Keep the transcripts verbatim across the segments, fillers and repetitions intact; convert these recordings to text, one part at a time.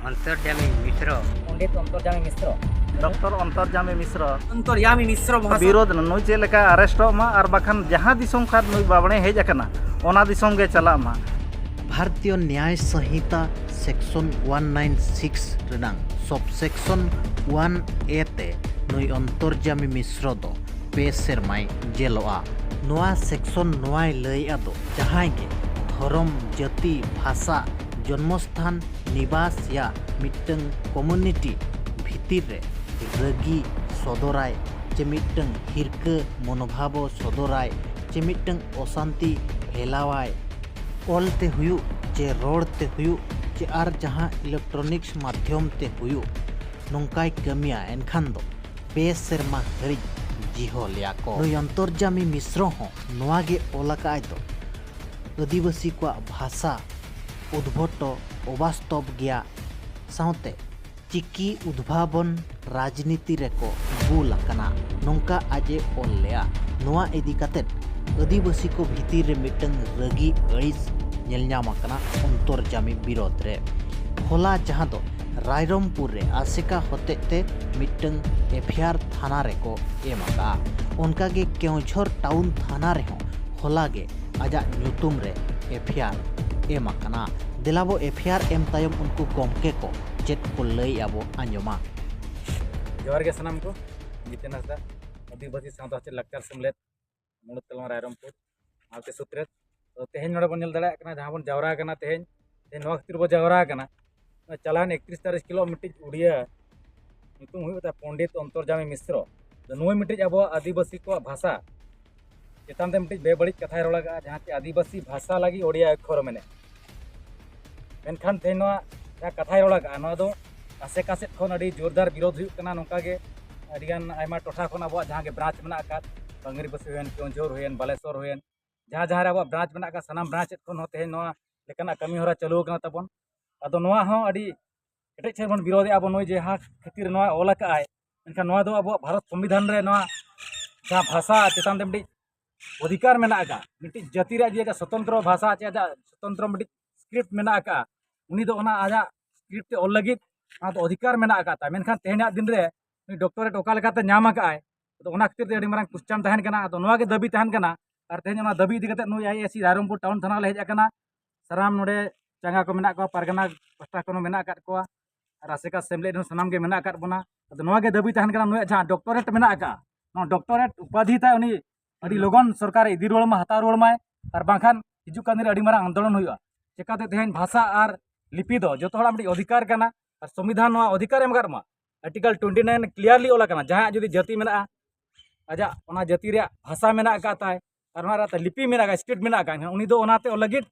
ᱚᱱᱛᱚᱨᱡᱟᱢᱤ ᱢᱤᱥᱨᱚ᱾ ᱯᱚᱱᱰᱤᱛ ᱚᱱᱛᱚᱨᱡᱟᱢᱤ ᱢᱤᱥᱨᱚ᱾ Doctor ᱚᱱᱛᱚᱨᱡᱟᱢᱤ ᱢᱤᱥᱨᱚ᱾ ᱚᱱᱛᱚᱨᱡᱟᱢᱤ ᱢᱤᱥᱨᱚ ᱢᱚᱦᱟᱥᱚᱭ᱾ ᱵᱤᱨᱳᱫᱷ ᱱᱩᱭ ᱪᱮᱫ ᱞᱮᱠᱟ ᱟᱨᱮᱥᱴᱚᱜ ᱢᱟ, ᱟᱨ ᱵᱟᱠᱷᱟᱱ ᱡᱟᱦᱟᱸ ᱫᱤᱥᱚᱢ ᱠᱷᱟᱱ ᱱᱩᱭ ᱵᱟᱵᱽᱲᱮ ᱦᱮᱡ ᱟᱠᱟᱱᱟ, ᱚᱱᱟ ᱫᱤᱥᱚᱢ ᱜᱮ ᱪᱟᱞᱟᱜ ᱢᱟ᱾ ᱵᱷᱟᱨᱚᱛᱤᱭᱚ ᱱᱭᱟᱭ ᱥᱚᱝᱦᱤᱛᱟ ᱥᱮᱠᱥᱚᱱ ᱳᱣᱟᱱ ᱱᱟᱭᱤᱱ ᱥᱤᱠᱥ ᱨᱮᱱᱟᱝ ᱥᱚᱵ ᱥᱮᱠᱥᱚᱱ ᱳᱣᱟᱱ ᱮ ᱛᱮ ᱱᱩᱭ ᱚᱱᱛᱚᱨᱡᱟᱢᱤ ᱢᱤᱥᱨᱚ ᱫᱚ ᱯᱮ ᱥᱮᱨᱢᱟᱭ ᱡᱮᱞᱚᱜᱼᱟ᱾ ᱱᱚᱣᱟ ᱥᱮᱠᱥᱚᱱ ᱱᱚᱣᱟᱭ ᱞᱟᱹᱭᱮᱫᱼᱟ ᱫᱚ, ᱡᱟᱦᱟᱸᱭ ᱜᱮ ᱫᱷᱚᱨᱚᱢ, ᱡᱟᱹᱛᱤ, ᱵᱷᱟᱥᱟ, ᱡᱚᱱᱢᱚᱥᱛᱷᱟᱱ, ᱱᱤᱵᱟᱥ ᱭᱟ ᱢᱤᱫᱴᱟᱝ ᱠᱚᱢᱩᱱᱤᱴᱤ ᱵᱷᱤᱛᱤᱨ ᱨᱮ ᱨᱟᱹᱜᱤ ᱥᱚᱫᱚᱨᱟᱭ, ᱪᱮ ᱢᱤᱫᱴᱟᱝ ᱦᱤᱨᱠᱟᱹ ᱢᱚᱱᱳᱵᱷᱟᱵᱚ ᱥᱚᱫᱚᱨᱟᱭ, ᱪᱮ ᱢᱤᱫᱴᱟᱝ ᱚᱥᱟᱱᱛᱤ ᱯᱷᱮᱞᱟᱣᱟᱭ, ᱚᱞ ᱛᱮ ᱦᱩᱭᱩᱜ ᱪᱮ ᱨᱚᱲ ᱛᱮ ᱦᱩᱭᱩᱜ ᱪᱮ ᱟᱨ ᱡᱟᱦᱟᱸ ᱤᱞᱮᱠᱴᱨᱚᱱᱤᱠᱥ ᱢᱟᱫᱽᱫᱷᱚᱢ ᱛᱮ ᱦᱩᱭᱩᱜ, ᱱᱚᱝᱠᱟᱭ ᱠᱟᱹᱢᱤᱭᱟ, ᱮᱱᱠᱷᱟᱱ ᱫᱚ ᱯᱮ ᱥᱮᱨᱢᱟ ᱦᱟᱹᱨᱤᱡ ᱡᱤᱦᱚᱞᱮᱭᱟ ᱠᱚ᱾ ᱱᱩᱭ ᱚᱱᱛᱚᱨᱡᱟᱢᱤ ᱢᱤᱥᱨᱚ ᱦᱚᱸ ᱱᱚᱣᱟ ᱜᱮ ᱚᱞ ᱟᱠᱟᱫ ᱫᱚ, ᱟᱹᱫᱤᱵᱟᱹᱥᱤ ᱠᱚᱣᱟᱜ ᱵᱷᱟᱥᱟ ᱩᱫᱵᱷᱚᱴᱚ, ᱚᱵᱟᱥᱛᱚᱵ ᱜᱮᱭᱟ, ᱥᱟᱶᱛᱮ ᱪᱤᱠᱤ ᱩᱫᱵᱷᱟᱵᱚᱱ ᱨᱟᱡᱽᱱᱤᱛᱤ ᱨᱮᱠᱚ ᱵᱩᱞ ᱟᱠᱟᱱᱟ, ᱱᱚᱝᱠᱟ ᱟᱡ ᱮ ᱚᱞ ᱞᱮᱜᱼᱟ᱾ ᱱᱚᱣᱟ ᱤᱫᱤ ᱠᱟᱛᱮᱫ ᱟᱹᱫᱤᱵᱟᱹᱥᱤ ᱠᱚ ᱵᱷᱤᱛᱤᱨ ᱨᱮ ᱢᱤᱫᱴᱟᱝ ᱨᱟᱹᱜᱤ ᱟᱹᱲᱤᱥ ᱧᱮᱞ ᱧᱟᱢ ᱟᱠᱟᱱᱟ ᱚᱱᱛᱚᱨᱡᱟᱢᱤ ᱵᱤᱨᱳᱫᱷ ᱨᱮ᱾ ᱦᱚᱞᱟ ᱡᱟᱦᱟᱸ ᱫᱚ ᱨᱟᱭᱨᱚᱝᱯᱩᱨ ᱨᱮ ᱟᱥᱮᱠᱟ ᱦᱚᱛᱮᱡ ᱛᱮ ᱢᱤᱫᱴᱟᱝ ᱮᱯᱷ ᱟᱭ ᱟᱨ ᱛᱷᱟᱱᱟ ᱨᱮᱠᱚ ᱮᱢ ᱟᱠᱟᱫᱼᱟ, ᱚᱱᱠᱟᱜᱮ ᱠᱮᱣᱡᱷᱚᱨ ᱴᱟᱣᱩᱱ ᱛᱷᱟᱱᱟ ᱨᱮᱦᱚᱸ ᱦᱚᱞᱟ ᱜᱮ ᱟᱡᱟᱜ ᱧᱩᱛᱩᱢ ᱨᱮ ᱮᱯᱷ ᱟᱭ ᱟᱨ ᱮᱢ ᱟᱠᱟᱱᱟ᱾ ᱫᱮᱞᱟᱵᱚ ᱮᱯᱷ ᱟᱭ ᱟᱨ ᱮᱢ ᱛᱟᱭᱚᱢ ᱩᱱᱠᱩ ᱜᱚᱢᱠᱮ ᱠᱚ ᱪᱮᱫ ᱠᱚ ᱞᱟᱹᱭᱮᱫᱼᱟ ᱵᱚ ᱟᱸᱡᱚᱢᱟ᱾ ᱡᱚᱦᱟᱨ ᱜᱮ ᱥᱟᱱᱟᱢ ᱠᱚ, ᱡᱤᱛᱮᱱ ᱦᱟᱸᱥᱫᱟ, ᱟᱹᱫᱤᱵᱟᱹᱥᱤ ᱥᱟᱶᱛᱟ ᱥᱮᱪᱮᱫ ᱞᱟᱠᱪᱟᱨ ᱥᱮᱢᱞᱮᱫ, ᱢᱩᱬᱩᱫ ᱛᱟᱞᱢᱟ ᱨᱟᱭᱨᱚᱝᱯᱩᱨ, ᱢᱟᱞᱛᱮ ᱥᱩᱛᱨᱮᱛ᱾ ᱛᱚ, ᱛᱮᱦᱮᱧ ᱱᱚᱰᱮ ᱵᱚᱱ ᱧᱮᱞ ᱫᱟᱲᱮᱭᱟᱜ ᱠᱟᱱᱟ, ᱡᱟᱦᱟᱸ ᱵᱚᱱ ᱡᱟᱣᱨᱟ ᱟᱠᱟᱱᱟ ᱛᱮᱦᱮᱧ, ᱛᱮᱦᱮᱧ ᱱᱚᱣᱟ ᱠᱷᱟᱹᱛᱤᱨ ᱵᱚ ᱡᱟᱣᱨᱟ ᱟᱠᱟᱱᱟ, ᱪᱟᱞᱟᱣᱮᱱ ᱮᱠᱛᱨᱤᱥ ᱛᱟᱹᱨᱤᱠᱷ ᱦᱤᱞᱳᱜ ᱢᱤᱫᱴᱤᱡ ᱩᱲᱤᱭᱟ, ᱧᱩᱛᱩᱢ ᱦᱩᱭᱩᱜ ᱛᱟᱭᱟ ᱯᱚᱱᱰᱤᱛ ᱚᱱᱛᱚᱨᱡᱟᱢᱤ ᱢᱤᱥᱨᱚ᱾ ᱛᱚ, ᱱᱩᱭ ᱢᱤᱫᱴᱤᱡ ᱟᱵᱚᱣᱟᱜ ᱟᱹᱫᱤᱵᱟᱹᱥᱤ ᱠᱚᱣᱟᱜ ᱵᱷᱟᱥᱟ ᱪᱮᱛᱟᱱ ᱛᱮ ᱢᱤᱫᱴᱤᱡ ᱵᱮᱵᱟᱹᱲᱤᱡ ᱠᱟᱛᱷᱟᱭ ᱨᱚᱲ ᱟᱠᱟᱫᱼᱟ, ᱡᱟᱦᱟᱸ ᱪᱮ ᱟᱹᱫᱤᱵᱟᱹᱥᱤ ᱵᱷᱟᱥᱟ ᱞᱟᱹᱜᱤᱫ ᱳᱰᱤᱭᱟ ᱚᱠᱠᱷᱚᱨ ᱢᱮᱱᱮ᱾ ᱢᱮᱱᱠᱷᱟᱱ ᱛᱮᱦᱮᱧ ᱱᱚᱣᱟ ᱡᱟᱦᱟᱸ ᱠᱟᱛᱷᱟᱭ ᱨᱚᱲ ᱟᱠᱟᱫᱼᱟ, ᱱᱚᱣᱟ ᱫᱚ ᱟᱥᱮᱠᱟ ᱥᱮᱫ ᱠᱷᱚᱱ ᱟᱹᱰᱤ ᱡᱳᱨᱫᱟᱨ ᱵᱤᱨᱳᱫᱷ ᱦᱩᱭᱩᱜ ᱠᱟᱱᱟ᱾ ᱱᱚᱝᱠᱟ ᱜᱮ ᱟᱹᱰᱤᱜᱟᱱ ᱟᱭᱢᱟ ᱴᱚᱴᱷᱟ ᱠᱷᱚᱱ ᱟᱵᱚᱣᱟᱜ ᱡᱟᱦᱟᱸ ᱜᱮ ᱵᱨᱟᱧᱪ ᱢᱮᱱᱟᱜ ᱟᱠᱟᱫ, ᱵᱟᱝᱜᱽᱨᱤᱯᱚᱥᱤ ᱦᱩᱭᱮᱱ, ᱠᱮᱣᱚᱱᱡᱷᱳᱨ ᱦᱩᱭᱮᱱ, ᱵᱟᱞᱮᱥᱚᱨ ᱦᱩᱭᱮᱱ, ᱡᱟᱦᱟᱸ ᱡᱟᱦᱟᱸ ᱨᱮ ᱟᱵᱚᱣᱟᱜ ᱵᱨᱟᱧᱪ ᱢᱮᱱᱟᱜ ᱟᱠᱟᱫ, ᱥᱟᱱᱟᱢ ᱵᱨᱟᱧᱪ ᱥᱮᱫ ᱠᱷᱚᱱ ᱦᱚᱸ ᱛᱮᱦᱮᱧ ᱱᱚᱣᱟ ᱞᱮᱠᱟᱱᱟᱜ ᱠᱟᱹᱢᱤ ᱦᱚᱨᱟ ᱪᱟᱹᱞᱩ ᱟᱠᱟᱱᱟ ᱛᱟᱵᱚᱱ᱾ ᱟᱫᱚ ᱱᱚᱣᱟ ᱦᱚᱸ ᱟᱹᱰᱤ ᱠᱮᱴᱮᱡ ᱥᱟᱹᱦᱤᱡ ᱵᱚᱱ ᱵᱤᱨᱳᱫᱷᱮᱜᱼᱟ ᱟᱵᱚ, ᱱᱩᱭ ᱡᱟᱦᱟᱸ ᱠᱷᱟᱹᱛᱤᱨ ᱱᱚᱣᱟ ᱚᱞ ᱟᱠᱟᱫ ᱟᱭ᱾ ᱢᱮᱱᱠᱷᱟᱱ ᱱᱚᱣᱟ ᱫᱚ ᱟᱵᱚᱣᱟᱜ ᱵᱷᱟᱨᱚᱛ ᱥᱚᱝᱵᱤᱫᱷᱟᱱ ᱨᱮ ᱱᱚᱣᱟ ᱡᱟᱦᱟᱸ ᱵᱷᱟᱥᱟ ᱪᱮᱛᱟᱱ ᱛᱮ ᱢᱤᱫᱴᱤᱡ ᱚᱫᱷᱤᱠᱟᱨ ᱢᱮᱱᱟᱜ ᱟᱠᱟᱫ, ᱢᱤᱫᱴᱤᱡ ᱡᱟᱹᱛᱤ ᱨᱮᱭᱟᱜ ᱡᱩᱫᱤ ᱥᱚᱛᱚᱱᱛᱨᱚ ᱵᱷᱟᱥᱟ ᱪᱮ ᱟᱡᱟᱜ ᱥᱚᱛᱚᱱᱛᱨᱚ ᱢᱤᱫᱴᱤᱡ ᱥᱠᱨᱤᱯᱴ ᱢᱮᱱᱟᱜ ᱟᱠᱟᱫᱼᱟ, ᱩᱱᱤ ᱫᱚ ᱚᱱᱟ ᱟᱡᱟᱜ ᱥᱠᱨᱤᱯᱴ ᱛᱮ ᱚᱞ ᱞᱟᱹᱜᱤᱫ ᱚᱱᱟ ᱫᱚ ᱚᱫᱷᱤᱠᱟᱨ ᱢᱮᱱᱟᱜ ᱟᱠᱟᱫ ᱛᱟᱭ᱾ ᱢᱮᱱᱠᱷᱟᱱ ᱛᱮᱦᱮᱧᱟᱜ ᱫᱤᱱ ᱨᱮ ᱱᱩᱭ ᱰᱚᱠᱴᱚᱨᱮᱴ ᱚᱠᱟ ᱞᱮᱠᱟᱛᱮ ᱧᱟᱢ ᱟᱠᱟᱫ ᱟᱭ, ᱟᱫᱚ ᱚᱱᱟ ᱠᱷᱟᱹᱛᱤᱨ ᱛᱮ ᱟᱹᱰᱤ ᱢᱟᱨᱟᱝ ᱠᱚᱥᱪᱟᱱ ᱛᱟᱦᱮᱱ ᱠᱟᱱᱟ᱾ ᱟᱫᱚ ᱱᱚᱣᱟ ᱜᱮ ᱫᱟᱹᱵᱤ ᱛᱟᱦᱮᱱ ᱠᱟᱱᱟ᱾ ᱟᱨ ᱛᱮᱦᱮᱧ ᱚᱱᱟ ᱫᱟᱹᱵᱤ ᱤᱫᱤ ᱠᱟᱛᱮ ᱱᱩᱭ ᱟᱭ ᱟᱭ ᱥᱤ ᱨᱟᱭᱨᱚᱝᱯᱩᱨ ᱴᱟᱣᱩᱱ ᱛᱷᱟᱱᱟ ᱞᱮ ᱦᱮᱡ ᱟᱠᱟᱱᱟ᱾ ᱥᱟᱱᱟᱢ ᱱᱚᱰᱮ ᱪᱟᱸᱜᱟ ᱠᱚ ᱢᱮᱱᱟᱜ ᱠᱚᱣᱟ, ᱯᱟᱨᱜᱟᱱᱟ ᱯᱟᱦᱴᱟ ᱠᱷᱚᱱ ᱦᱚᱸ ᱢᱮᱱᱟᱜ ᱟᱠᱟᱫ ᱠᱚᱣᱟ, ᱟᱨ ᱟᱥᱮᱠᱟ ᱥᱮᱢᱞᱮᱫ ᱨᱮᱦᱚᱸ ᱥᱟᱱᱟᱢ ᱜᱮ ᱢᱮᱱᱟᱜ ᱟᱠᱟᱫ ᱵᱚᱱᱟ᱾ ᱟᱫᱚ ᱱᱚᱣᱟ ᱜᱮ ᱫᱟᱹᱵᱤ ᱛᱟᱦᱮᱱ ᱠᱟᱱᱟ, ᱱᱩᱭᱟᱜ ᱡᱟᱦᱟᱸ ᱰᱚᱠᱴᱚᱨᱮᱴ ᱢᱮᱱᱟᱜ ᱟᱠᱟᱫᱼᱟ, ᱱᱚᱣᱟ ᱰᱚᱠᱴᱚᱨᱮᱴ ᱩᱯᱟᱫᱷᱤ ᱛᱟᱭ ᱩᱱᱤ ᱟᱹᱰᱤ ᱞᱚᱜᱚᱱ ᱥᱚᱨᱠᱟᱨᱮ ᱤᱫᱤ ᱨᱩᱣᱟᱹᱲ ᱢᱟ, ᱦᱟᱛᱟᱣ ᱨᱩᱣᱟᱹᱲ ᱢᱟᱭ, ᱟᱨ ᱵᱟᱝᱠᱷᱟᱱ ᱦᱤᱡᱩᱜ ᱠᱟᱱ ᱫᱤᱱ ᱨᱮ ᱟᱹᱰᱤ ᱢᱟᱨᱟᱝ ᱟᱱᱫᱳᱞᱚᱱ ᱦᱩᱭᱩᱜᱼᱟ᱾ ᱪᱮᱠᱟᱛᱮ ᱛᱮᱦᱮᱧ ᱵᱷᱟᱥᱟ ᱟᱨ ᱞᱤᱯᱤ ᱫᱚ ᱡᱚᱛᱚ ᱦᱚᱲᱟᱜ ᱢᱤᱫᱴᱤᱡ ᱚᱫᱷᱤᱠᱟᱨ ᱠᱟᱱᱟ, ᱟᱨ ᱥᱚᱝᱵᱤᱫᱷᱟᱱ ᱱᱚᱣᱟ ᱚᱫᱷᱤᱠᱟᱨ ᱮᱢ ᱟᱠᱟᱫ ᱢᱟ᱾ ᱟᱨᱴᱤᱠᱮᱞ ᱴᱩᱭᱮᱱᱴᱤ ᱱᱟᱭᱤᱱ ᱠᱞᱤᱭᱟᱨᱞᱤ ᱚᱞ ᱟᱠᱟᱱᱟ, ᱡᱟᱦᱟᱸᱭᱟᱜ ᱡᱩᱫᱤ ᱡᱟᱹᱛᱤ ᱢᱮᱱᱟᱜᱼᱟ, ᱟᱡᱟᱜ ᱚᱱᱟ ᱡᱟᱹᱛᱤ ᱨᱮᱭᱟᱜ ᱵᱷᱟᱥᱟ ᱢᱮᱱᱟᱜ ᱟᱠᱟᱫ ᱛᱟᱭ, ᱟᱨ ᱚᱱᱟ ᱨᱮᱭᱟᱜ ᱞᱤᱯᱤ ᱢᱮᱱᱟᱜ ᱟᱠᱟᱫ, ᱥᱠᱨᱤᱯᱴ ᱢᱮᱱᱟᱜ ᱟᱠᱟᱫ, ᱮᱱᱠᱷᱟᱱ ᱩᱱᱤ ᱫᱚ ᱚᱱᱟᱛᱮ ᱚᱞ ᱞᱟᱹᱜᱤᱫ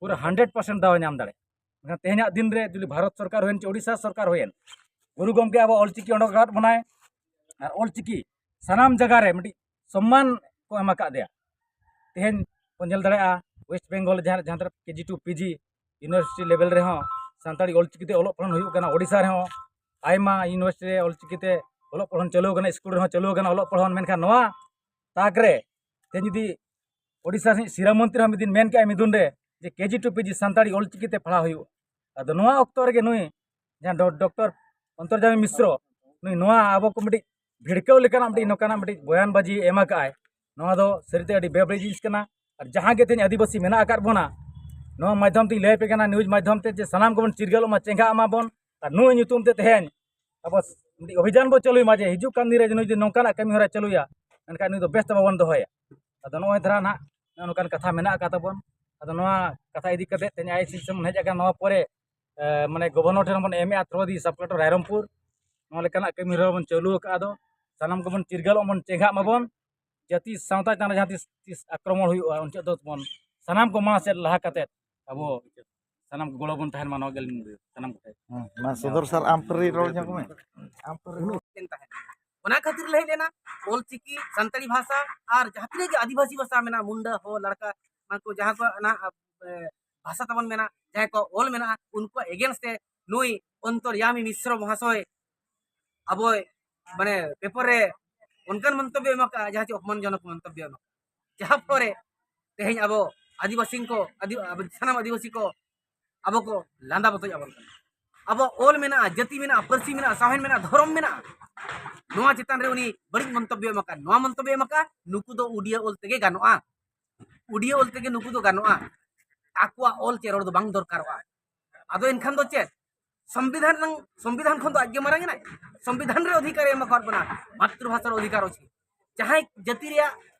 ᱯᱩᱨᱟᱹ ᱦᱟᱱᱰᱨᱮᱰ ᱯᱟᱨᱥᱮᱱᱴ ᱫᱟᱣ ᱮ ᱧᱟᱢ ᱫᱟᱲᱮᱭᱟᱜᱼᱟ᱾ ᱢᱮᱱᱠᱷᱟᱱ ᱛᱮᱦᱮᱧᱟᱜ ᱫᱤᱱ ᱨᱮ ᱡᱩᱫᱤ ᱵᱷᱟᱨᱚᱛ ᱥᱚᱨᱠᱟᱨ ᱦᱩᱭᱮᱱ ᱪᱮ ᱳᱰᱤᱥᱟ ᱥᱚᱨᱠᱟᱨ ᱦᱩᱭᱮᱱ, ᱜᱩᱨᱩ ᱜᱚᱢᱠᱮ ᱟᱵᱚ ᱚᱞᱪᱤᱠᱤ ᱚᱰᱚᱠ ᱟᱠᱟᱫ ᱵᱚᱱᱟᱭ, ᱟᱨ ᱚᱞᱪᱤᱠᱤ ᱥᱟᱱᱟᱢ ᱡᱟᱭᱜᱟ ᱨᱮ ᱢᱤᱫᱴᱤᱡ ᱥᱚᱢᱢᱟᱱ ᱠᱚ ᱮᱢ ᱟᱠᱟᱫ ᱫᱮᱭᱟ᱾ ᱛᱮᱦᱮᱧ ᱵᱚᱱ ᱧᱮᱞ ᱫᱟᱲᱮᱭᱟᱜᱼᱟ, ᱳᱭᱮᱥᱴ ᱵᱮᱝᱜᱚᱞ ᱡᱟᱦᱟᱸ, ᱡᱟᱦᱟᱸ ᱛᱤᱱᱟᱹᱜ ᱠᱮ ᱡᱤ ᱴᱩ ᱯᱤ ᱡᱤ ᱤᱭᱩᱱᱤᱵᱷᱟᱨᱥᱤᱴᱤ ᱞᱮᱵᱮᱞ ᱨᱮᱦᱚᱸ ᱥᱟᱱᱛᱟᱲᱤ ᱚᱞᱪᱤᱠᱤ ᱛᱮ ᱚᱞᱚᱜ ᱯᱟᱲᱦᱟᱣ ᱦᱩᱭᱩᱜ ᱠᱟᱱᱟ᱾ ᱳᱰᱤᱥᱟ ᱨᱮᱦᱚᱸ ᱟᱭᱢᱟ ᱤᱭᱩᱱᱤᱵᱷᱟᱨᱥᱤᱴᱤ ᱨᱮ ᱚᱞᱪᱤᱠᱤ ᱛᱮ ᱚᱞᱚᱜ ᱯᱟᱲᱦᱟᱣ ᱪᱟᱹᱞᱩ ᱟᱠᱟᱱᱟ, ᱥᱠᱩᱞ ᱨᱮᱦᱚᱸ ᱪᱟᱹᱞᱩ ᱟᱠᱟᱱᱟ ᱚᱞᱚᱜ ᱯᱟᱲᱦᱟᱣ᱾ ᱢᱮᱱᱠᱷᱟᱱ ᱱᱚᱣᱟ ᱛᱟᱠ ᱨᱮ ᱛᱮᱦᱮᱧ ᱡᱩᱫᱤ ᱳᱰᱤᱥᱟ ᱨᱤᱱᱤᱡ ᱥᱤᱨᱟᱹ ᱢᱚᱱᱛᱨᱤ ᱦᱚᱸ ᱢᱤᱫ ᱫᱤᱱ ᱢᱮᱱ ᱠᱮᱜᱼᱟᱭ ᱢᱤᱫᱩᱱ ᱨᱮ ᱡᱮ ᱠᱮ ᱡᱤ two P G Santali Ol Chiki ᱛᱮ ᱯᱟᱲᱦᱟᱣ ᱦᱩᱭᱩᱜᱼᱟ᱾ ᱟᱫᱚ ᱱᱚᱣᱟ ᱚᱠᱛᱚ ᱨᱮᱜᱮ ᱱᱩᱭ ᱡᱟᱦᱟᱸ ᱰᱚ-, ᱰᱚᱠᱴᱚᱨ ᱚᱱᱛᱚᱨᱡᱟᱢᱤ ᱢᱤᱥᱨᱚ, ᱱᱩᱭ ᱱᱚᱣᱟ ᱟᱵᱚ ᱠᱚ ᱢᱤᱫᱴᱤᱡ ᱵᱷᱤᱲᱠᱟᱹᱣ ᱞᱮᱠᱟᱱᱟᱜ ᱢᱤᱫᱴᱤᱡ ᱱᱚᱝᱠᱟᱱᱟᱜ ᱢᱤᱫᱴᱤᱡ ᱵᱚᱭᱟᱱ ᱵᱟᱡᱤ ᱮᱢ ᱟᱠᱟᱫᱼᱟᱭ, ᱱᱚᱣᱟ ᱫᱚ ᱥᱟᱹᱨᱤᱛᱮ ᱟᱹᱰᱤ ᱵᱮᱵᱟᱹᱲᱤᱡ ᱡᱤᱱᱤᱥ ᱠᱟᱱᱟ᱾ ᱟᱨ ᱡᱟᱦᱟᱸ ᱜᱮ ᱛᱮᱦᱮᱧ ᱟᱹᱫᱤᱵᱟᱹᱥᱤ ᱢᱮᱱᱟᱜ ᱟᱠᱟᱫ ᱵᱚᱱᱟ, ᱱᱚᱣᱟ ᱢᱟᱫᱽᱫᱷᱚᱢ ᱛᱮᱧ ᱞᱟᱹᱭ ᱟᱯᱮ ᱠᱟᱱᱟ, ᱱᱤᱭᱩᱡᱽ ᱢᱟᱫᱽᱫᱷᱚᱢ ᱛᱮ, ᱡᱮ ᱥᱟᱱᱟᱢ ᱠᱚᱵᱚᱱ ᱪᱤᱨᱜᱟᱹᱞᱚᱜ ᱢᱟ, ᱪᱮᱸᱜᱷᱟᱜ ᱢᱟᱵᱚᱱ, ᱟᱨ ᱱᱩᱭ ᱧᱩᱛᱩᱢ ᱛᱮ ᱛᱮᱦᱮᱧ ᱟᱵᱚ ᱢᱤᱫᱴᱤᱡ ᱚᱵᱷᱤᱡᱟᱱ ᱵᱚ ᱪᱟᱹᱞᱩᱭ ᱢᱟ, ᱡᱮ ᱦᱤᱡᱩᱜ ᱠᱟᱱ ᱫᱤᱱ ᱨᱮ ᱱᱩᱭ ᱡᱩᱫᱤ ᱱᱚᱝᱠᱟᱱᱟᱜ ᱠᱟᱹᱢᱤ ᱦᱚᱨᱟ ᱪᱟᱹᱞᱩᱭᱟ, ᱢᱮᱱᱠᱷᱟᱱ ᱱᱩᱭ ᱫᱚ ᱵᱮᱥ ᱛᱮ ᱵᱟᱵᱚᱱ ᱫᱚᱦᱚᱭᱟ᱾ ᱟᱫᱚ ᱱᱚᱜᱼᱚᱭ ᱫᱷᱟᱨᱟ ᱱᱟᱦᱟᱜ ᱱᱚᱜᱼᱚ ᱱᱚᱝᱠᱟᱱ ᱠᱟᱛᱷᱟ ᱢᱮᱱᱟᱜ ᱟᱠᱟᱫ ᱛᱟᱵᱚᱱ᱾ ᱟᱫᱚ ᱱᱚᱣᱟ ᱠᱟᱛᱷᱟ ᱤᱫᱤ ᱠᱟᱛᱮ ᱛᱮᱦᱮᱧ ᱟᱭ ᱥᱤ ᱥᱮᱱ ᱵᱚᱱ ᱦᱮᱡ ᱟᱠᱟᱱᱟ, ᱱᱚᱣᱟ ᱯᱚᱨᱮ, ᱮ, ᱢᱟᱱᱮ ᱜᱚᱵᱷᱚᱨᱱᱚᱨ ᱴᱷᱮᱱ ᱵᱚᱱ ᱮᱢᱮᱜᱼᱟ ᱛᱷᱨᱳ ᱫᱤ ᱥᱟᱵ ᱠᱟᱞᱮᱠᱴᱚᱨ ᱨᱟᱭᱨᱚᱝᱯᱩᱨ᱾ ᱱᱚᱣᱟ ᱞᱮᱠᱟᱱᱟᱜ ᱠᱟᱹᱢᱤ ᱦᱚᱨᱟ ᱵᱚᱱ ᱪᱟᱹᱞᱩ ᱟᱠᱟᱫ᱾ ᱟᱫᱚ ᱥᱟᱱᱟᱢ ᱠᱚᱵᱚᱱ ᱪᱤᱨᱜᱟᱹᱞᱚᱜ ᱢᱟᱵᱚᱱ, ᱪᱮᱸᱜᱷᱟᱜ ᱢᱟᱵᱚᱱ, ᱡᱟᱹᱛᱤ ᱥᱟᱶᱛᱟ ᱪᱮᱛᱟᱱ ᱨᱮ ᱡᱟᱦᱟᱸ ᱛᱤᱥ, ᱛᱤᱥ ᱟᱠᱨᱚᱢᱚᱱ ᱦᱩᱭᱩᱜᱼᱟ, ᱩᱱ ᱡᱚᱦᱚᱜ ᱫᱚ ᱵᱚᱱ ᱥᱟᱱᱟᱢ ᱠᱚ ᱢᱟᱲᱟᱝ ᱥᱮᱫ ᱞᱟᱦᱟ ᱠᱟᱛᱮ ᱟᱵᱚ ᱥᱟᱱᱟᱢ ᱠᱚ ᱜᱚᱲᱚ ᱵᱚᱱ ᱛᱟᱦᱮᱱ ᱢᱟ, ᱱᱚᱣᱟ ᱜᱮ ᱟᱹᱞᱤᱧ ᱥᱟᱱᱟᱢ ᱠᱚᱴᱷᱮᱱ᱾ ᱦᱮᱸ, ᱢᱟ ᱥᱚᱫᱚᱨ ᱥᱟᱨ, ᱟᱢ ᱯᱟᱹᱨᱤ ᱨᱚᱲ ᱧᱚᱜ ᱢᱮ᱾ ᱟᱢ ᱯᱟᱹᱨᱤ ᱨᱚᱲ᱾ ᱛᱟᱦᱮᱸ ᱠᱟᱱᱟ᱾ ᱚᱱᱟ ᱠᱷᱟᱹᱛᱤᱨ ᱞᱮ ᱦᱮᱡ ᱞᱮᱱᱟ, ᱚᱞᱪᱤᱠᱤ, ᱥᱟᱱᱛᱟᱲᱤ ᱵᱷᱟᱥᱟ ᱟᱨ ᱡᱟᱦᱟᱸ ᱛᱤᱱᱟᱹᱜ ᱜᱮ ᱟᱹᱫᱤᱵᱟᱹᱥᱤ ᱵᱷᱟᱥᱟ ᱢᱮᱱᱟᱜᱼᱟ, ᱢᱩᱱᱰᱟᱹ, ᱦᱳ, ᱞᱟᱲᱠᱟ, ᱩᱱᱠᱩ ᱡᱟᱦᱟᱸ ᱠᱚ ᱚᱱᱟ, ᱮ, ᱵᱷᱟᱥᱟ ᱛᱟᱵᱚᱱ ᱢᱮᱱᱟᱜᱼᱟ, ᱡᱟᱦᱟᱸᱭ ᱠᱚ ᱚᱞ ᱢᱮᱱᱟᱜᱼᱟ, ᱩᱱᱠᱩᱣᱟᱜ against ᱛᱮ ᱱᱩᱭ ᱚᱱᱛᱚᱨᱭᱟᱢᱤ ᱢᱤᱥᱨᱚ ᱢᱚᱦᱟᱥᱚᱭ ᱟᱵᱚᱭ, ᱢᱟᱱᱮ, ᱯᱮᱯᱟᱨ ᱨᱮ ᱚᱱᱠᱟᱱ ᱢᱚᱱᱛᱚᱵᱵᱚ ᱮᱢ ᱟᱠᱟᱫᱼᱟ, ᱡᱟᱦᱟᱸ ᱪᱮ ᱚᱯᱚᱢᱟᱱᱡᱚᱱᱚᱠ ᱢᱚᱱᱛᱚᱵᱵᱚ ᱮᱢ ᱟᱠᱟᱫᱼᱟ, ᱡᱟᱦᱟᱸ ᱯᱚᱨᱮ ᱛᱮᱦᱮᱧ ᱟᱵᱚ ᱟᱹᱫᱤᱵᱟᱹᱥᱤ ᱠᱚ, ᱟᱹᱫᱤ-, ᱟᱵᱚ ᱥᱟᱱᱟᱢ ᱟᱹᱫᱤᱵᱟᱹᱥᱤ ᱠᱚ ᱟᱵᱚ ᱠᱚ ᱞᱟᱸᱫᱟ ᱵᱚᱛᱚᱡ ᱟᱵᱚᱱ ᱠᱟᱱᱟ᱾ ᱟᱵᱚᱣᱟᱜ ᱚᱞ ᱢᱮᱱᱟᱜᱼᱟ, ᱡᱟᱹᱛᱤ ᱢᱮᱱᱟᱜᱼᱟ, ᱯᱟᱹᱨᱥᱤ ᱢᱮᱱᱟᱜᱼᱟ, ᱥᱟᱶᱦᱮᱫ ᱢᱮᱱᱟᱜᱼᱟ, ᱫᱷᱚᱨᱚᱢ ᱢᱮᱱᱟᱜᱼᱟ, ᱱᱚᱣᱟ ᱪᱮᱛᱟᱱ ᱨᱮ ᱩᱱᱤ ᱵᱟᱹᱲᱤᱡ ᱢᱚᱱᱛᱚᱵᱵᱚᱭ ᱮᱢ ᱟᱠᱟᱫ, ᱱᱚᱣᱟ ᱢᱚᱱᱛᱚᱵᱵᱚᱭ ᱮᱢ ᱟᱠᱟᱫ, ᱱᱩᱠᱩ ᱫᱚ ᱩᱰᱤᱭᱟᱹ ᱚᱞ ᱛᱮᱜᱮ ᱜᱟᱱᱚᱜᱼᱟ, ᱩᱰᱤᱭᱟᱹ ᱚᱞ ᱛᱮᱜᱮ ᱱᱩᱠᱩ ᱫᱚ ᱜᱟᱱᱚᱜᱼᱟ, ᱟᱠᱚᱣᱟᱜ ᱚᱞ ᱪᱮ ᱨᱚᱲ ᱫᱚ ᱵᱟᱝ ᱫᱚᱨᱠᱟᱨᱚᱜᱼᱟ᱾ ᱟᱫᱚ ᱮᱱᱠᱷᱟᱱ ᱫᱚ ᱪᱮᱫ? ᱥᱚᱝᱵᱤᱫᱷᱟᱱ ᱨᱮᱱᱟᱝ, ᱥᱚᱝᱵᱤᱫᱷᱟᱱ ᱠᱷᱚᱱ ᱫᱚ ᱟᱡ ᱜᱮ ᱢᱟᱨᱟᱝ ᱮᱱᱟᱭ᱾ ᱥᱚᱝᱵᱤᱫᱷᱟᱱ ᱨᱮ ᱚᱫᱷᱤᱠᱟᱨ ᱮ ᱮᱢ ᱟᱠᱟᱫ ᱵᱚᱱᱟ ᱢᱟᱛᱨᱤᱵᱷᱟᱥᱟ ᱨᱮ ᱚᱫᱷᱤᱠᱟᱨ ᱚᱪᱷᱤ᱾ ᱡᱟᱦᱟᱸᱭ ᱡᱟᱹᱛᱤ ᱨᱮᱭᱟᱜ,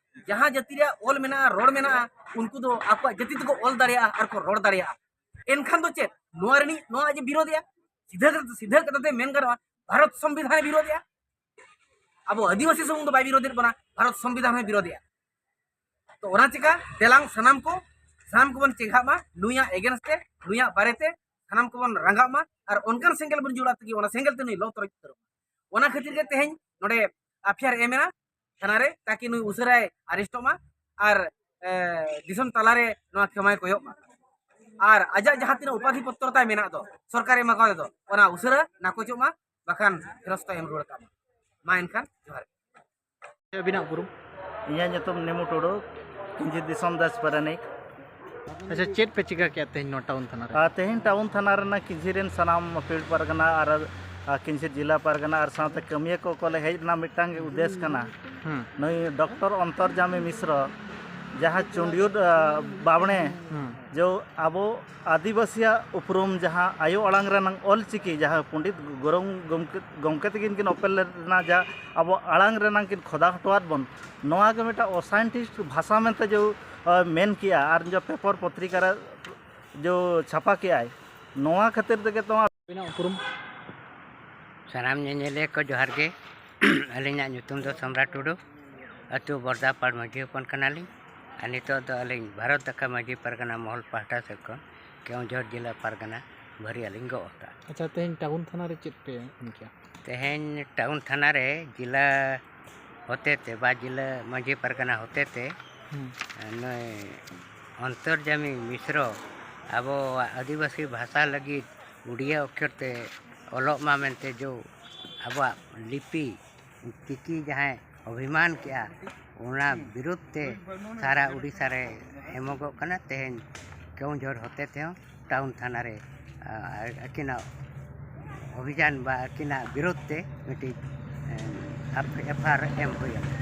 ᱡᱟᱦᱟᱸ ᱡᱟᱹᱛᱤ ᱨᱮᱭᱟᱜ ᱚᱞ ᱢᱮᱱᱟᱜᱼᱟ, ᱨᱚᱲ ᱢᱮᱱᱟᱜᱼᱟ, ᱩᱱᱠᱩ ᱫᱚ ᱟᱠᱚᱣᱟᱜ ᱡᱟᱹᱛᱤ ᱛᱮᱠᱚ ᱚᱞ ᱫᱟᱲᱮᱭᱟᱜᱼᱟ ᱟᱨ ᱠᱚ ᱨᱚᱲ ᱫᱟᱲᱮᱭᱟᱜᱼᱟ᱾ ᱮᱱᱠᱷᱟᱱ ᱫᱚ ᱪᱮᱫ? ᱱᱚᱣᱟ ᱨᱤᱱᱤᱡ, ᱱᱚᱣᱟ ᱟᱡ ᱮ ᱵᱤᱨᱳᱫᱮᱜᱼᱟ᱾ ᱥᱤᱫᱷᱟᱹ ᱠᱟᱛᱷᱟ, ᱥᱤᱫᱷᱟᱹ ᱠᱟᱛᱷᱟ ᱛᱮ ᱢᱮᱱ ᱜᱟᱱᱚᱜᱼᱟ, ᱵᱷᱟᱨᱚᱛ ᱥᱚᱝᱵᱤᱫᱷᱟᱱ ᱮ ᱵᱤᱨᱳᱫᱮᱜᱼᱟ᱾ ᱟᱵᱚ ᱟᱹᱫᱤᱵᱟᱹᱥᱤ ᱥᱩᱢᱩᱝ ᱫᱚ ᱵᱟᱭ ᱵᱤᱨᱳᱫᱮᱫ ᱵᱚᱱᱟ, ᱵᱷᱟᱨᱚᱛ ᱥᱚᱝᱵᱤᱫᱷᱟᱱ ᱦᱚᱸᱭ ᱵᱤᱨᱳᱫᱮᱜᱼᱟ᱾ ᱛᱚ ᱚᱱᱟ ᱪᱤᱠᱟ ᱫᱮᱞᱟᱝ ᱥᱟᱱᱟᱢ ᱠᱚ, ᱥᱟᱱᱟᱢ ᱠᱚᱵᱚᱱ ᱪᱮᱸᱜᱷᱟᱜ ᱢᱟ ᱱᱩᱭᱟᱜ against ᱛᱮ, ᱱᱩᱭᱟᱜ ᱵᱟᱨᱮᱛᱮ ᱥᱟᱱᱟᱢ ᱠᱚᱵᱚᱱ ᱨᱟᱸᱜᱟᱜ ᱢᱟ ᱟᱨ ᱚᱱᱠᱟᱱ ᱥᱮᱸᱜᱮᱞ ᱵᱚᱱ ᱡᱩᱞᱟ ᱛᱮᱜᱮ ᱚᱱᱟ ᱥᱮᱸᱜᱮᱞ ᱛᱮ ᱱᱩᱭ ᱞᱚ ᱛᱚᱨᱚᱡ ᱩᱛᱟᱹᱨᱚᱜ ᱢᱟ᱾ ᱚᱱᱟ ᱠᱷᱟᱹᱛᱤᱨ ᱜᱮ ᱛᱮᱦᱮᱧ ᱱᱚᱰᱮ ᱮᱯᱷ ᱟᱭ ᱟᱨ ᱮᱢ ᱮᱱᱟ ᱛᱷᱟᱱᱟ ᱨᱮ, ᱛᱟᱠᱤ ᱱᱩᱭ ᱩᱥᱟᱹᱨᱟᱭ arrest ᱚᱜ ᱢᱟ ᱟᱨ, ᱮ, ᱫᱤᱥᱚᱢ ᱛᱟᱞᱟᱨᱮ ᱱᱚᱣᱟ ᱠᱷᱮᱢᱟᱭ ᱠᱚᱭᱚᱜ ᱢᱟ᱾ ᱟᱨ ᱟᱡᱟᱜ ᱡᱟᱦᱟᱸ ᱛᱤᱱᱟᱹᱜ ᱩᱯᱟᱫᱷᱤ ᱯᱚᱛᱨᱚ ᱛᱟᱭ ᱢᱮᱱᱟᱜ ᱫᱚ ᱥᱚᱨᱠᱟᱨᱮ ᱮᱢᱟ ᱠᱟᱣᱫᱮ ᱫᱚ, ᱚᱱᱟ ᱩᱥᱟᱹᱨᱟ ᱱᱟᱠᱚᱪᱚᱜ ᱢᱟ, ᱵᱟᱠᱷᱟᱱ ᱯᱷᱮᱨᱚᱥᱛᱟ ᱮᱢ ᱨᱩᱣᱟᱹᱲ ᱠᱟᱜ ᱢᱟ᱾ ᱢᱟ ᱮᱱᱠᱷᱟᱱ ᱡᱚᱦᱟᱨ ᱜᱮ᱾ ᱟᱹᱵᱤᱱᱟᱜ ᱩᱯᱨᱩᱢ? ᱤᱧᱟᱹᱜ ᱧᱩᱛᱩᱢ ᱱᱮᱢᱩ ᱴᱩᱰᱩ, ᱠᱤᱧᱡᱷᱤ ᱫᱤᱥᱚᱢ ᱫᱟᱥ ᱯᱟᱨᱟᱱᱤᱠ᱾ ᱟᱪᱪᱷᱟ, ᱪᱮᱫ ᱯᱮ ᱪᱤᱠᱟ ᱠᱮᱜᱼᱟ ᱛᱮᱦᱮᱧ ᱱᱚᱣᱟ ᱴᱟᱣᱩᱱ ᱛᱷᱟᱱᱟ ᱨᱮ? ᱟᱨ ᱛᱮᱦᱮᱧ ᱴᱟᱣᱩᱱ ᱛᱷᱟᱱᱟ ᱨᱮᱱᱟᱜ ᱠᱤᱧᱡᱷᱤ ᱨᱮᱱ ᱥᱟᱱᱟᱢ ᱯᱤᱲ ᱯᱟᱨᱜᱟᱱᱟ ᱟᱨ, ᱟᱨ ᱠᱤᱧᱡᱷᱤ ᱡᱮᱞᱟ ᱯᱟᱨᱜᱟᱱᱟ ᱟᱨ ᱥᱟᱶᱛᱮ ᱠᱟᱹᱢᱤᱭᱟᱹ ᱠᱚ ᱠᱚ ᱞᱮ ᱦᱮᱡ ᱨᱮᱱᱟᱜ ᱢᱤᱫᱴᱟᱝ ᱜᱮ ᱩᱫᱽᱫᱮᱥ ᱠᱟᱱᱟ᱾ ᱦᱩᱸ᱾ ᱱᱩᱭ ᱰᱚᱠᱴᱚᱨ ᱚᱱᱛᱚᱨᱡᱟᱢᱤ ᱢᱤᱥᱨᱚ ᱡᱟᱦᱟᱸ ᱪᱩᱸᱰᱭᱩᱫ, ᱟ, ᱵᱟᱵᱽᱬᱮ ᱦᱩᱸ᱾ ᱡᱚ ᱟᱵᱚ ᱟᱹᱫᱤᱵᱟᱹᱥᱤᱭᱟᱜ ᱩᱯᱨᱩᱢ ᱡᱟᱦᱟᱸ ᱟᱭᱳ ᱟᱲᱟᱝ ᱨᱮᱱᱟᱝ ᱚᱞ ᱪᱤᱠᱤ, ᱡᱟᱦᱟᱸ ᱯᱚᱸᱰᱤᱛ ᱜᱚᱨᱚᱢ ᱜᱚᱢᱠᱮ, ᱜᱚᱢᱠᱮ ᱛᱟᱹᱠᱤᱱ ᱠᱤᱱ ᱚᱯᱮᱞ ᱞᱮᱫ ᱨᱮᱱᱟᱜ ᱡᱟᱦᱟᱸ ᱟᱵᱚ ᱟᱲᱟᱝ ᱨᱮᱱᱟᱝ ᱠᱤᱱ ᱠᱷᱚᱫᱟ ᱦᱚᱴᱚᱣᱟᱫ ᱵᱚᱱ, ᱱᱚᱣᱟ ᱜᱮ ᱢᱤᱫᱴᱟᱝ ᱚᱥᱟᱭᱮᱱᱴᱤᱥᱴ ᱵᱷᱟᱥᱟ ᱢᱮᱱᱛᱮ ᱡᱮ, ᱟ, ᱢᱮᱱ ᱠᱮᱜᱼᱟ ᱟᱨ ᱡᱚ ᱯᱮᱯᱟᱨ ᱯᱚᱛᱨᱤᱠᱟ ᱨᱮ ᱡᱚ ᱪᱷᱟᱯᱟ ᱠᱮᱜᱼᱟᱭ, ᱱᱚᱣᱟ ᱠᱷᱟᱹᱛᱤᱨ ᱛᱮᱜᱮ ᱛᱚ ᱟᱹᱵᱤᱱᱟᱜ ᱩᱯᱨᱩᱢ? ᱥᱟᱱᱟᱢ ᱧᱮᱧᱮᱞᱤᱭᱟᱹ ᱠᱚ ᱡᱚᱦᱟᱨ ᱜᱮ᱾ ᱟᱹᱞᱤᱧᱟᱜ ᱧᱩᱛᱩᱢ ᱫᱚ ᱥᱚᱢᱨᱟᱴ ᱴᱩᱰᱩ, ᱟᱹᱛᱩ ᱵᱚᱨᱫᱟᱯᱟᱲ ᱢᱟᱹᱡᱷᱤ ᱦᱚᱯᱚᱱ ᱠᱟᱱᱟᱞᱤᱧ᱾ ᱟᱨ ᱱᱤᱛᱚᱜ ᱫᱚ ᱟᱹᱞᱤᱧ ᱵᱷᱟᱨᱚᱛ ᱫᱟᱠᱟ ᱢᱟᱹᱡᱷᱤ ᱯᱟᱨᱜᱟᱱᱟ ᱢᱚᱦᱚᱞ ᱯᱟᱦᱴᱟ ᱥᱮᱫ ᱠᱷᱚᱱ ᱠᱮᱣᱚᱱᱡᱷᱚᱨ ᱡᱮᱞᱟ ᱯᱟᱨᱜᱟᱱᱟ ᱵᱷᱟᱹᱨᱤᱭᱟᱹ ᱞᱤᱧ ᱜᱚᱜ ᱟᱠᱟᱫᱼᱟ᱾ ᱟᱪᱪᱷᱟ, ᱛᱮᱦᱮᱧ ᱴᱟᱣᱩᱱ ᱛᱷᱟᱱᱟ ᱨᱮ ᱪᱮᱫ ᱯᱮ ᱮᱢ ᱠᱮᱜᱼᱟ? ᱛᱮᱦᱮᱧ ᱴᱟᱣᱩᱱ ᱛᱷᱟᱱᱟ ᱨᱮ ᱡᱮᱞᱟ ᱦᱚᱛᱮᱛᱮ ᱵᱟ ᱡᱮᱞᱟ ᱢᱟᱹᱡᱷᱤ ᱯᱟᱨᱜᱟᱱᱟ ᱦᱚᱛᱮᱛᱮ ᱦᱩᱸ᱾ ᱱᱩᱭ ᱚᱱᱛᱚᱨᱡᱟᱢᱤ ᱢᱤᱥᱨᱚ ᱟᱵᱚᱣᱟᱜ ᱟᱹᱫᱤᱵᱟᱹᱥᱤ ᱵᱷᱟᱥᱟ ᱞᱟᱹᱜᱤᱫ ᱩᱰᱤᱭᱟ ᱚᱠᱠᱷᱚᱨ ᱛᱮ ᱚᱞᱚᱜ ᱢᱟ ᱢᱮᱱᱛᱮ ᱡᱚ ᱟᱵᱚᱣᱟᱜ ᱞᱤᱯᱤ ᱪᱤᱠᱤ ᱡᱟᱦᱟᱸᱭ ᱚᱵᱷᱤᱢᱟᱱ ᱠᱮᱜᱼᱟ, ᱚᱱᱟ ᱵᱤᱨᱩᱫᱷ ᱛᱮ ᱥᱟᱨᱟ ᱩᱰᱤᱥᱟ ᱨᱮ ᱮᱢᱚᱜᱚᱜ ᱠᱟᱱᱟ᱾ ᱛᱮᱦᱮᱧ ᱠᱮᱣᱚᱱᱡᱷᱚᱨ ᱦᱚᱛᱮ ᱛᱮᱦᱚᱸ ᱴᱟᱣᱩᱱ ᱛᱷᱟᱱᱟ ᱨᱮ, ᱟ, ᱟᱹᱠᱤᱱᱟᱜ ᱚᱵᱷᱤᱡᱟᱱ ᱵᱟ ᱟᱹᱠᱤᱱᱟᱜ ᱵᱤᱨᱳᱫᱷ ᱛᱮ ᱢᱤᱫᱴᱤᱡ ᱮᱯᱷ ᱟᱭ ᱟᱨ ᱮᱢ ᱦᱩᱭ ᱮᱱᱟ᱾